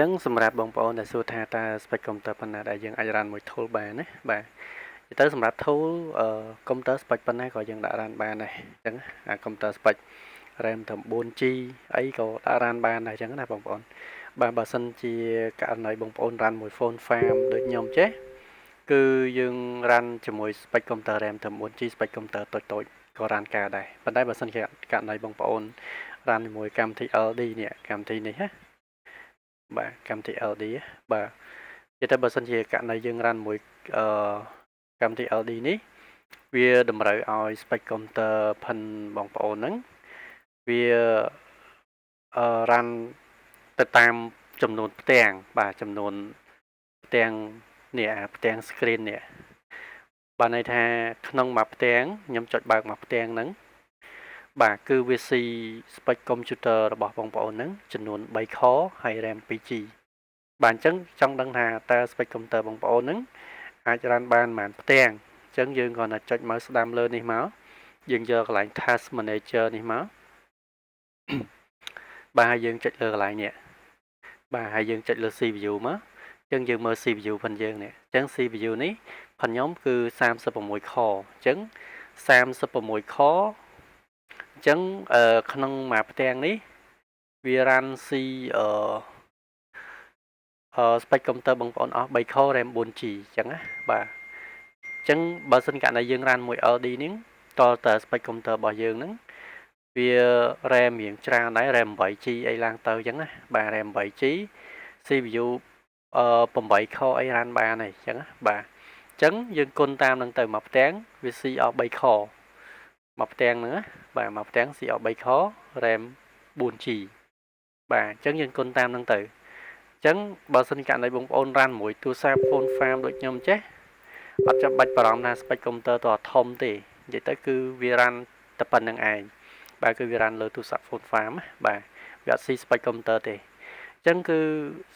ចឹងសម្រាប់បងប្អូនដែលសួរថាតើ spec computer ប៉ុណ្ណាដែលយើងអាច run មួយ tool បានណាបាទនិយាយទៅសម្រាប់ tool អឺ computer spec ប៉ុណ្ណាក៏យើងដាក់ run បានដែរអញ្ចឹងអា computer spec RAM ត្រឹម 4G អីក៏ដាក់ run បានដែរអញ្ចឹងណាបងប្អូនបាទបើសិនជាករណីបងប្អូន run មួយ phone farm ដូចខ្ញុំចេះគឺយើង run ជាមួយ spec computer RAM ត្រឹម 4G spec computer តូចៗក៏ run ការដែរប៉ុន្តែបើសិនជាករណីបងប្អូន run ជាមួយកម្មវិធី LD នេះកម្មវិធីនេះណាបាទកម្មវិធី LD បាទនិយាយទៅបើសិនជាករណីយើង run មួយអឺកម្មវិធី LD នេះវាតម្រូវឲ្យ spec computer ផិនបងប្អូនហ្នឹងវាអឺ run ទៅតាមចំនួនផ្ទាំងបាទចំនួនផ្ទាំងនេះអាផ្ទាំង screen នេះបាទន័យថាក្នុងមួយផ្ទាំងខ្ញុំចុចបើកមួយផ្ទាំងហ្នឹងបាទគឺវាស៊ី spec computer របស់បងប្អូនហ្នឹងចំនួន3 core ហើយ RAM 2G បាទអញ្ចឹងចង់ដឹងថាតើ spec computer បងប្អូនហ្នឹងអាច run បានប៉ុន្មានផ្ទាំងអញ្ចឹងយើងគ្រាន់តែចុចមកស្ដាំលើនេះមកយើងយកកន្លែង task manager នេះមកបាទហើយយើងចុចលើកន្លែងនេះបាទហើយយើងចុចលើ CPU មកអញ្ចឹងយើងមើល CPU ផិនយើងនេះអញ្ចឹង CPU នេះផិនខ្ញុំគឺ36 core អញ្ចឹង36 core អញ្ចឹងក្នុងមួយផ្ទាំងនេះវា run ស៊ី អឺអឺ spec computer បងប្អូនអស់3 core RAM 4G អញ្ចឹងណាបាទអញ្ចឹងបើសិនករណីយើង run មួយ LD នេះតត spec computer របស់យើងហ្នឹងវា RAM រៀងច្រើនដែរ RAM 8G អីឡើងទៅអញ្ចឹងណាបាទ RAM 8G CPU អឺ8 core អី run បានហើយអញ្ចឹងណាបាទអញ្ចឹងយើងគុណតាមនឹងទៅមួយផ្ទាំងវាស៊ីអស់3 core មួយផ្ទាំងហ្នឹងណាបាទមួយផ្ទាំងស៊ីអស់3 core RAM 4G បាទអញ្ចឹងយើងគុណតាមនឹងទៅអញ្ចឹងបើសិនករណីបងប្អូន run មួយទូរស័ព្ទ phone farm ដូចខ្ញុំចេះអត់ចាំបាច់បារម្ភថា spec computer តធំទេនិយាយទៅគឺវា run តែប៉ុណ្្នឹងឯងបាទគឺវា run លើទូរស័ព្ទ phone farm បាទវាអត់ស៊ី spec computer ទេអញ្ចឹងគឺ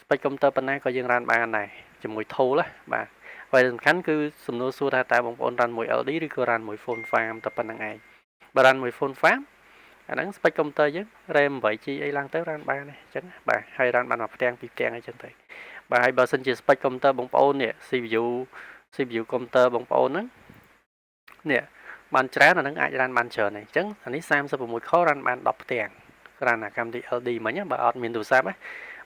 spec computer ប៉ុណ្ណាក៏យើង run បានដែរជាមួយ tool ណាបាទហើយសំខាន់គឺសំណួរសួរថាតើបងប្អូន run មួយ LD ឬក៏ run មួយ phone farm តែប៉ុណ្្នឹងឯងបើ run មួយ phone farm អាហ្នឹង spec computer យើង RAM 8G អីឡើងទៅ run បានដែរអញ្ចឹងបាទហើយ run បានមួយផ្ទាំងពីរផ្ទាំងអីចឹងទៅបាទហើយបើសិនជា spec computer បងប្អូននេះ CPU computer បងប្អូនហ្នឹងនេះបានច្រើនអាហ្នឹងអាច run បានច្រើនហើយអញ្ចឹងអានេះ36 core run បាន10ផ្ទាំង run អាកម្មវិធី LD មិញបើអត់មានទូរស័ព្ទណា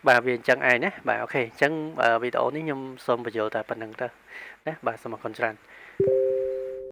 បាទវាអញ្ចឹងឯងណាបាទ OK អញ្ចឹងវីដេអូនេះខ្ញុំសូមបញ្យល់តែប៉ុណ្្នឹងទៅណាបាទសូមអរគុណច្រើន។